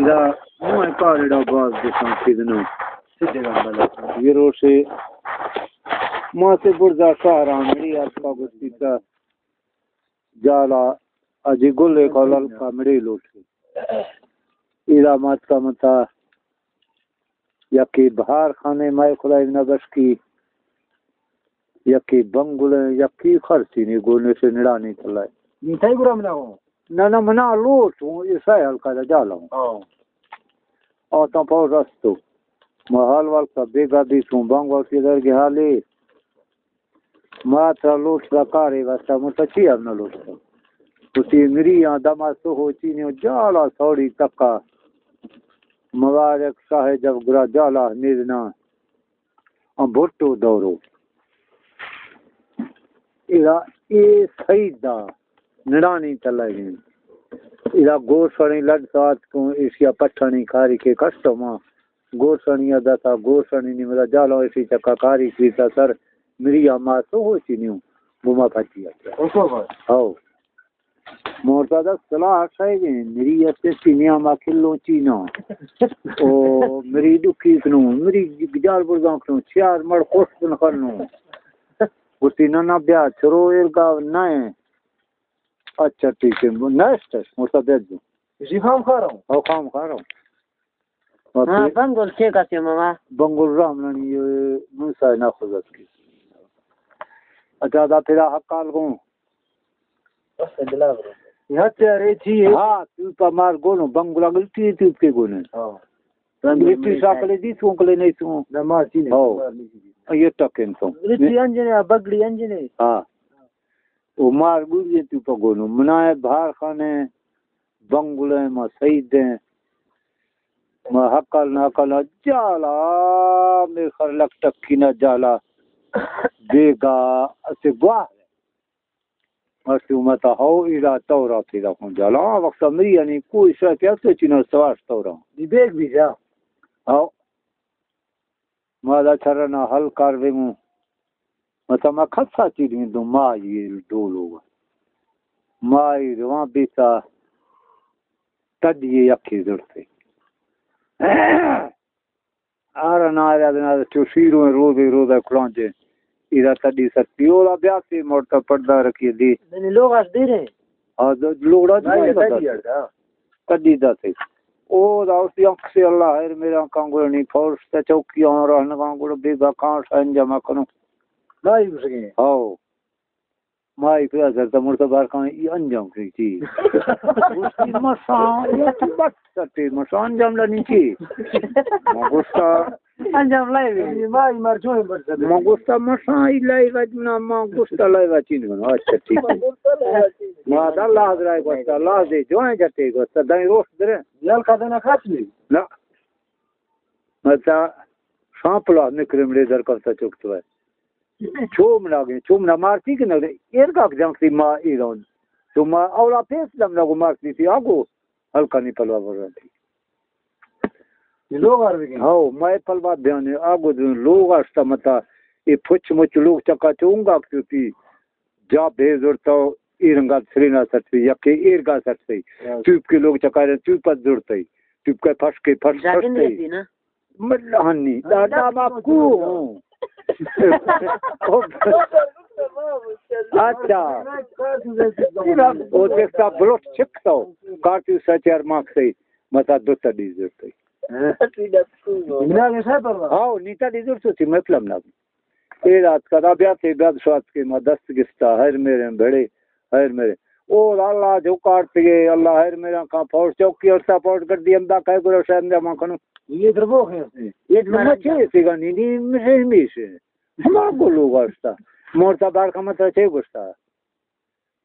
دا مو کارڑا باز دشان کدنو۔ یہ روشے ما سے برزا شہر آمڑی ارکا گستی تا جالا اجی گل کالل کا مڑی لوٹے۔ ایرا مات کا متا یکی بہار خانے مائے خدای نہ بشکی، یکی بنگل، یکی خرچی نی گونے سے نڑانی تلائے۔ نی تئی گرام نہ ہو؟ نہ، نہ، منا لوٹ ہوں، یہ سائے ہلکا دا جالا ہوں۔ ہاں۔ آتا پاو رستو۔ ما حال والتا بیگا بیتوں، بانگ والتی در گے حالی۔ ما ترا لوٹ دا کارے واسطہ، من ترا چی ہم نہ لوٹتا۔ تو تی مری آں دما سو ہو چینی و جالا سوڑی تکا۔ مبارک شاہ جب گرا جالا میزنا۔ آں بھٹو دورو۔ ادا اے سید دا نڑانی تلگیں۔ ادا گوشڑیں لڈ ساعت کو ایشیا پٹھانی کاری کے کسٹما۔ گوشانی دتا گوشانی نی مدا جالو ایشی چکا کاری کیتا سر مری ما سو ہو چی نیو گما پھٹی۔ ہو۔ مورتا دا صلاح شاید مری اسے سینیا ما کلو چینا۔ او مری دکھی کنو، مری جال برزان کنو، چیار مڑ خوش بن کنو۔ گوشتی، نہ، نہ، بیا، چرو ایرگا نہ۔ اچھا، ٹھیک ہے، نیکسٹ ہے، مورتا بیا جو۔ جی، خام خا رہا ہوں۔ او، خام خا رہا ہوں۔ ہاں، بنگل چے کہتے ماما؟ بنگل رحم نانی، یہ موسیٰ نہ خزت کی۔ اچھا، دا پھر حق کال کو۔ ہاں، تو پا مار گونو، بنگلا گلتی تو کے گونے۔ ہاں۔ گلتی ساکلے دی سوں کلے نہیں سوں۔ نہ، مار چی نہیں۔ ہاں۔ یہ ٹکن سوں۔ گلتی انجنے، بگڑی انجنے۔ ہاں۔ او مار گوری تو پا گونو۔ منائے بہار خانے، بنگلے ما سید ہیں۔ ما حقل ناکل جالا، مے خر لک ٹکی نہ جالا۔ بیگا اسے گواہ۔ مرسی امتا ہو ایرا تورا پیدا کن جالا۔ آ وقتا مری یعنی کوئی شاہ پیاسے چینا سواش تورا۔ دی بیگ بھی جا۔ ہو۔ ما دا چرنا حل کار بیمو۔ متا ما کسا چیز میں دو ما یہ ڈولو۔ ما یہ روان بیتا تڈی یکی زڑتے۔ آرا نارا دنا چو شیرو روزے روزہ کلانجے۔ ایرا تڈی ستی اولا بیاسی مورتا پردہ رکھی دی۔ نہیں، نہیں، لوگ آس دے رہے ہیں۔ آ، د-، لوگڑا جو بھائی، ہے تڈی بتا۔ اڑ دا۔ تڈی دا تے۔ او دا اس دی انک سے اللہ خیر میرا کانگڑ نہیں پھوڑ سے چوکی آن رہن کانگڑ بیگا کان سا انجام کنو۔ بھائی اس کے۔ ہاؤ۔ مائی پہ اثر تا مرتا بار کان ای انجام کری تھی۔ اس کی مسان، یا تو بس سٹے مسان انجام لانی تھی۔ ما گوشتا انجام لائے وی۔ ما ای مار چون بس۔ ما گوشتا مسا ای لائے واج منا، ما گوشتا لائے واج چین بنا۔ اچھا، ٹھیک ہے۔ ما دا اللہ حضرائے گوشتا، اللہ دے جوائیں جتے گوشتا، دائیں روش درے۔ یال کا دنا خاص نہیں۔ نا۔ متا شامپلا نکرے مڑے در کفتا چکتو ہے۔ چوم ناگیں، چوم نہ مارتی کہ نہ، ایر کا جنگ سی ما ایران۔ تو ما اولا پیس دم نہ گو مارتی تھی، آگو ہلکا نہیں پلوا برتی۔ یہ لوگ آر بگیں؟ ہاؤ، مئے پلوا بیانے، آگو دن لوگ آشتا متا، اے پچ مچ لوگ چکا چونگا کیو تی، جا بے زرتا، ایرنگا سرینا سٹ سی، یکے ایرگا سٹ سی۔ ہاں۔ چوپ کے لوگ چکا رہے، چوپ ات زرتے۔ چوپ کے پھش کے پھش جاگے پھش نہیں تے۔ رہتی نا۔ ملہانی، دا نام آپ کو ہوں۔ اچھا۔ او دیکھتا بلوٹ چھکتا ہو۔ کارتی سچ یار ماک سے، متا دوتا ڈیزر تے۔ ہاں، نیتا ڈیزر تو تھی، مطلب نہ۔ اے رات کا دا بیا تے بیا شوات کے ما دست گستا، ہر میرے بڑے ہر میرے۔ او اللہ جو کارتی ہے، اللہ ہر میرا کا فوج چوکی اور سا فوج کر دی، ہم دا کہے گرو شاید ہم جمع کنو۔ یہ دربو ہے۔ یہ لمچے سے گانی، نہیں، مجھے ہمیش ہے۔ ہما کو لوگ آشتا۔ مورتا بار کا مطلب چے گشتا۔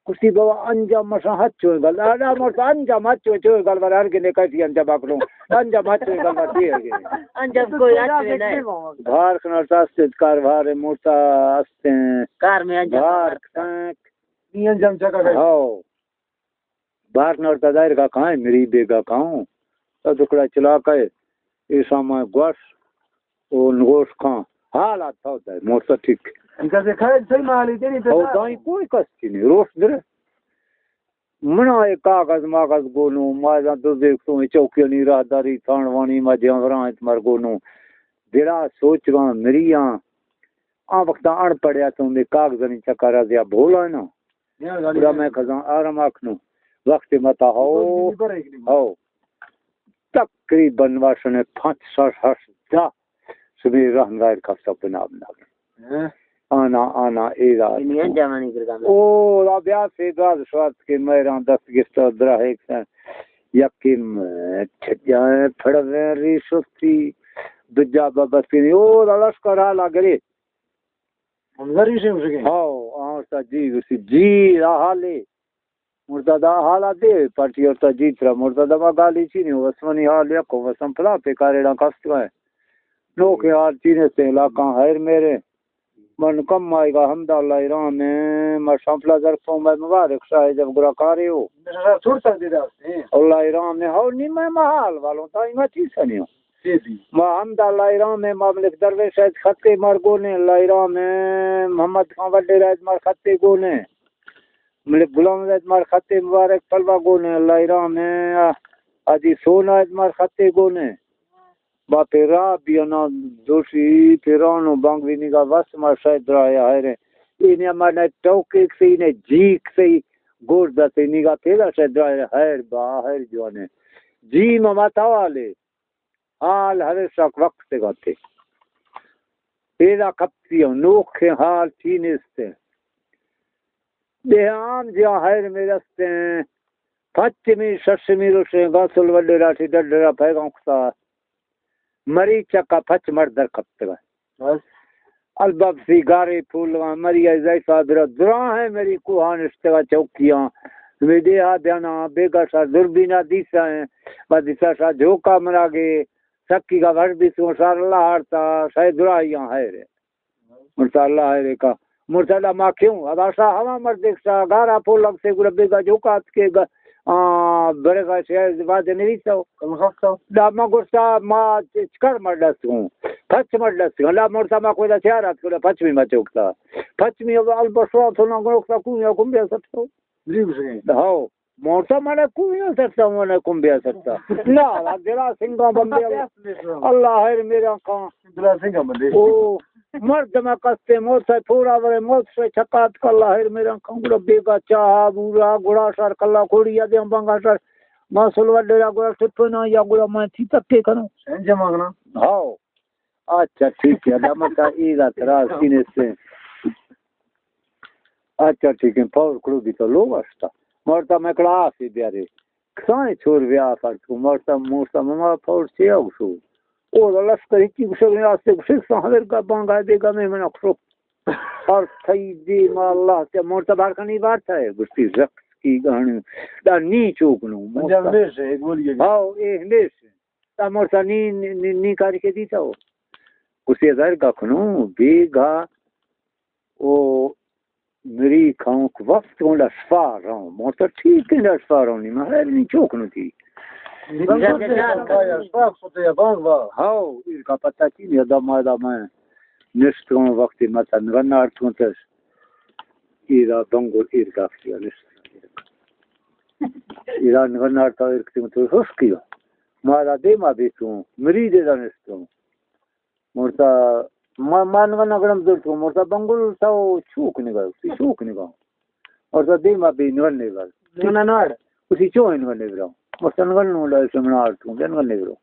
کسی بابا انجام مشا ہچ چوئے گل۔ آڈا مورتا انجام ہچ چوئے، چوئے گل بر ہر گنے کسی انجام اکلو۔ انجام ہچ چوئے گل بر دیئے گے۔ انجام کوئی ہچ چوئے نہیں۔ بھار کنار تا است کار بھار مورتا است ہیں۔ کار میں انجام بھار کنک۔ نی انجام چکا گئے۔ ہاؤ۔ بار نورتا دائر کا کھائیں، مری بیگا کھاؤں۔ تو دکڑا چلا کئے، ایسا میں گوش، او نگوش کھاں۔ حالات تھا دائے، مورتا ٹھیک۔ انکا سے کھائے، صحیح مالی تیری او پتا۔ دائیں کوئی کس چی نہیں، روش درے۔ منا اے کاغذ ماغذ گونو، ما ازاں دزے کتوں، اے چوکیانی راہداری تھانوانی ما جاوراں انت مر گونو۔ دلا سوچگاں مریاں۔ آ وقتا اڑ پڑیا تو میں کاغذانی چکر از یا بھولا نا۔ گڑا میں کزاں آرام آکھنو۔ وقت متا ہو۔ ہو۔ تقریباً واشنے پانچ، شش، ہشت، دہ۔ سمیر رحم ظاہر کفتا بنا بنا۔ ہاں۔ آنا، آنا، اے را۔ او، را بیا سے گاز شوات کے میران دست گفتا درا ہے کسن۔ یکی م-، چھجائیں پھڑویں ریشتی، دجا ببسکینی۔ او، را لشکر حالا گرے۔ حمزہ ریشے گوشگے؟ ہاو، آں، تا جی، گوشی، جی، را حالے۔ مرتضی حالا دے، پارٹی اور تا جیت را۔ مرتضی ما گالی چی نہیں، بس منی حال یک ہو، بس ہم پلا پہ کارے ڈان کفت گئے۔ نو کے حال چی نے سے علاقہ خیر میرے۔ من کم آئے گا، حمد اللہ رام ہے، ما شامپلا در سو میں مبارک شاہ جب گرا کارے ہو۔ میرا سر چھوڑ سر دے رہا ہے۔ اللہ رام ہے، ہو نہیں میں محال والوں تا، ما چیز نہیں ہو۔ جی، جی۔ ما حمد اللہ رام ہے، مملک درویش ہے، خطے مرگو نے اللہ رام ہے، محمد خان وڈے راج مار خطے گو نے۔ ملک غلام زید مار خطے مبارک پلوا گونے، اللہ رام ہے، آ-، آجی سونا ات مار خطے گونے۔ باپے را بیانا دوشی پیرانو بانگوی نگا وس مار شاید راہ حیرے۔ اینی مار نے ٹوکے کسی نے جی کسی گور دتے نگا پیدا شاید راہ حیر با حیر جوانے۔ جی مما توالے۔ حال ہر شک وقت گاتے۔ پیدا کپتی ہوں، نوکیں حال چی نیستیں۔ دیہان جہاں حیر میں رستیں۔ پچمی ششمی روشیں گاسل وڈے راٹی ڈڈرا پیغام کتا۔ مری چکا پچ مر در کپتگا۔ بس۔ الباب سی گارے پولواں، مری ای زیفا برا دراہیں مری کوہاں نشتگا چوکیاں۔ ویدے ہا دیانا بیگا شا دوربینا دیسا ہیں۔ با دیسا شا جھوکا مراگے۔ سکی کا بھر بیسوں شار اللہ ہارتا، شاید دراہیاں حیرے۔ مرتا اللہ حیرے کا۔ مرتا دا ما کیوں؟ ادا شا ہما مردے شا گارا پولگ سے گڑا بیگا جھوکا اتکے گا۔ آ، برے گا شے وعدے نویسو۔ کم خفتو۔ دا ما گوشتا ما چ-، چکر مر ڈستگوں۔ پچ مر ڈستگوں۔ لا مرتا ما کوئی دا چیار آتکو دا پچ می ما چوکتا۔ پچ می اب البشرا تو نا گوشتا کون یا کون بیا سٹو۔ جی بسگے۔ ہاو۔ مورتا مانا کون یا سٹتا، مانا کون بیا سٹتا۔ لا، لا، دلا سنگا بندے اللہ۔ اللہ حیر میرا کان۔ دلا سنگا بندے۔ او، مرد ما کستے موت سے پورا ورے موت سے چکات کلا حیر میرا کان گڑا بیگا چاہا بورا گڑا شر کلا کوڑی یا دیاں بانگا شر۔ ما سلوا ڈیرا گڑا ٹپنا یا گڑا میں تھی تکے کنو۔ سنجے مانگنا۔ ہاو۔ اچھا، ٹھیک ہے، دا متا ای دا ترا سینے سے۔ اچھا، ٹھیک ہے، پاور کڑو بھی تو لوگ اشتا۔ مرتا میں کڑا آسی بیارے۔ کسائیں چور بیا آفر تو، مرتا، مرتا مما پاور چے او سو۔ او دا لشکر ہچی گشگ نے آستے گشگ سا ہمر گا بانگا دے گا میں منا کشو۔ ہر تئی دے ما اللہ تے مرتا بار کنی بار تھا ہے، گشتی رقص کی گانے۔ دا نی چوکنو، مرتا۔ ہمیش ہے، ایک بولیے۔ ہاو، اے ہمیش ہے۔ تا مرتا نی، نی، نی، نی کاری کے دیتا ہو۔ کسی ہزار گا کنو، بیگا، او، مری کھاؤں کہ وقت ہوں لشفار رہوں۔ مرتا ٹھیک ہے لشفار رہوں، نی، میں حیر نی چوکنو تھی۔ ہاو، ایر کا پتہ چی نہیں، ادا ما، ادا میں نشت ہوں وقت متا نگن آرت ہوں تس۔ ایرا بنگل ایر گاف کیا نشت۔ ایرا نگن آرتا ایر کتی تو خوش کیا۔ ما دا دیما بیتوں، مری دے دا نشتوں۔ مرتا ما، ما نگن گڑم زرتوں، مرتا بنگل تو چوک نگا، تی چوک نگا۔ مرتا دیما بی نگن نگا۔ نگن ناڑ۔ اسی چو نگن نگرا۔ مرتا نگن نوڑا سمنا آرتوں، نگن نگرا۔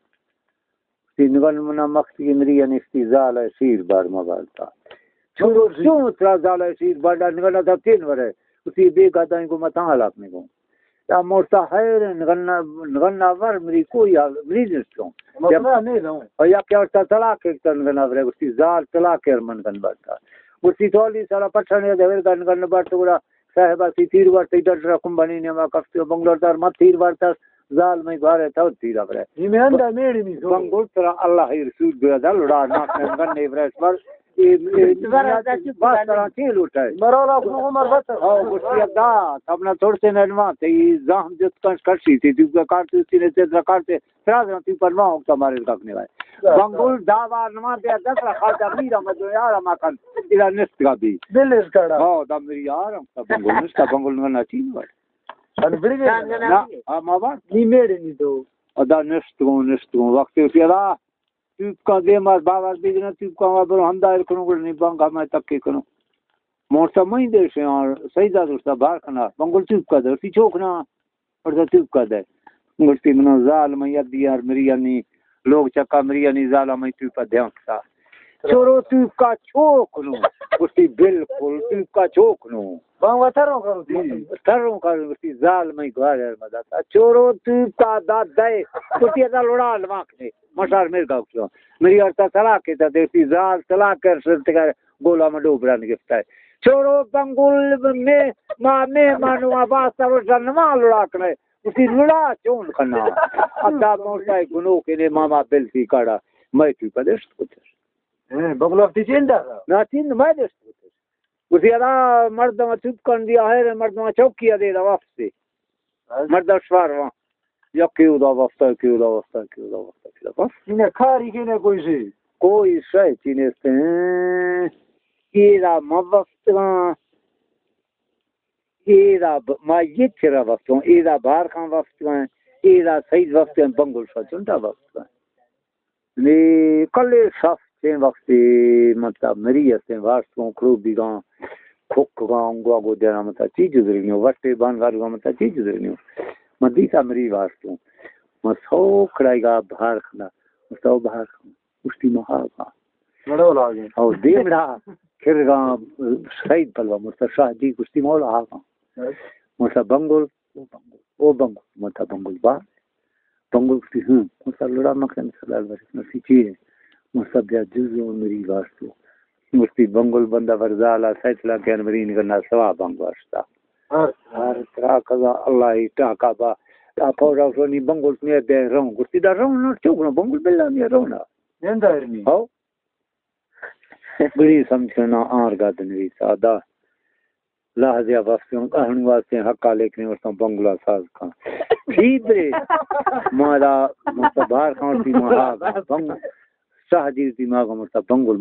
تی نگن منا مختی مری انشتی زال ہے شیر بار مبالتا۔ چون، چون ترا زال ہے شیر بار نگن دا تین ورے۔ اسی بیگا دائیں گو متاں حالات نگو۔ یا مرتا حیر نگن، نگن ور مری کوئی حال، مری نشتوں۔ مسئلہ نہیں لوں۔ اور یا کہ ورتا طلاق ایک تن نگن ورے، اسی زال طلاق ایر من گن برتا۔ اسی تولی سالا پٹھنے دے ورگا نگن برتا گڑا صاحب اسی تیر ورتے ڈڈرا کمبنی نے ما کفتے بنگلور دار ما تیر ورتا۔ زال میں گوارے تو تیرا برے۔ یہ میں اندا میڑی نہیں سو۔ بنگول ترا اللہ ہی رسول برا دا لڑا ناک میں گن نے برے پر۔ اے، اے، بس ترا چی لوٹا ہے؟ مرولا کو عمر بس۔ ہاں، گوشتی دا، تب نہ تھوڑ سے نہ نوا، تے زہم جت کنش کرشی، تے دیو کارتے، تے نے تے کارتے، ترا تی پر نہ ہوتا مارے گپ نے بھائی۔ بنگول دعوا نما دے دس رکھا دا میرا مدو یار ما کن، ادا نست کا بھی۔ دل اس کڑا۔ ہاں، دا میری یار، ہم بنگول نست، بنگول نہ چین بھائی۔ نا، آ، ما بات۔ نی میڑے نی دو۔ ادا نشت گوں، نشت گوں۔ وقت ادا توپکاں دیما باور بیگ نہ، توپکاں وا برو ہمدا ایر کنوں، گڑا نی بانگ ہمے تکے کنوں۔ مورتا مئی دیشے آں، سیدا دوستا بار کنا، بنگل توپکا دے، تی چوک نا، اور توپکا دے۔ گڑتی منو زال مئی ادی یار مریانی، لوگ چکا مریانی زالا مئی توپا دیاں کتا۔ چورو توپکا چوک نو، گڑتی بالکل توپکا چوک نو۔ بانگا تروں کرو تی۔ تروں کرو، گڑتی زال مئی گوارے مدد۔ چورو توپکا دا دے، گڑتی ادا لڑا لماک نے۔ مشار میر گاؤ کیوں۔ مری ارتا طلاق کیتا، دیسی زال طلاق کر سر تکا گولا ما ڈوبران گفتا ہے۔ چورو بنگل میں ما مہمانوں آ واسطہ روزا نما لڑا کنے۔ اسی لڑا چون کنا۔ ادا موٹا گنو کے نے ماما بلتی کاڑا۔ میں تو پدشت کتر۔ ہاں، بنگلو تی چین دا؟ نا، چین میں دشت کتر۔ اسی ادا مردم چپ کن دیا ہے، مردم چوکی دے دا واپس۔ ہاں۔ مردم شوار وان۔ یکے اودا واسطہ، یکے اودا واسطہ، یکے اودا واسطہ، یکے اودا واسطہ۔ انہیں کاری کے نہ کوئی سے؟ کوئی شے چی نیست ہیں۔ ایرا ما وفتگاں، ایرا ب-، ما یہ چرا وفتگاں، ایرا بار خان وفتگاں، ایرا سید وفتگاں، بنگل شاہ چنڈا وفتگاں۔ نی کلے شف چیں وقتی متا مری استیں وارسوں کھڑو بیگاں کھک گاں انگوا گو دینا متا چی جزرگنیو وٹے بان گارگا متا چی جزرگنیو۔ من دیتا مری وارسوں۔ من سو کھڑائی گا بھار کھنا۔ من سو بھار کھنا۔ اشتی مہا گا۔ مڑو لاگے۔ او دیمڑا کھرگا سعید پلوا مرتا شاہ جی اشتی مولا آگا۔ مرتا بنگل، او بنگل، او بنگل، مرتا بنگل با۔ بنگل گوشتی، ہوں، گوشتا لڑا مکن سلال بچ نسی چی ہے؟ گوشتا بیا جزو مری واسطو۔ گوشتی بنگل بندہ ورزالا سیتلا کین مرین گنا سوا بنگ واسطا۔ ہر۔ ہر ترا کزا اللہ ہی ٹاکا با۔ تا پورا سونی بنگل نے دے رہوں۔ گوشتی دا رہوں نہ چوک نہ بنگل بلا نے رہوں نہ۔ زندہ ارمی۔ ہو۔ بڑی سمجھ کرنا آر گا دنوی سادا۔ لحظے ء واسطے ہوں، اہنی واسطے حقا لیکنے واسطے بنگلہ ساز کن۔ ٹھیک رے، مارا مستبار کان تی مہا بنگ، شاہ جی تی مہا مستبنگل۔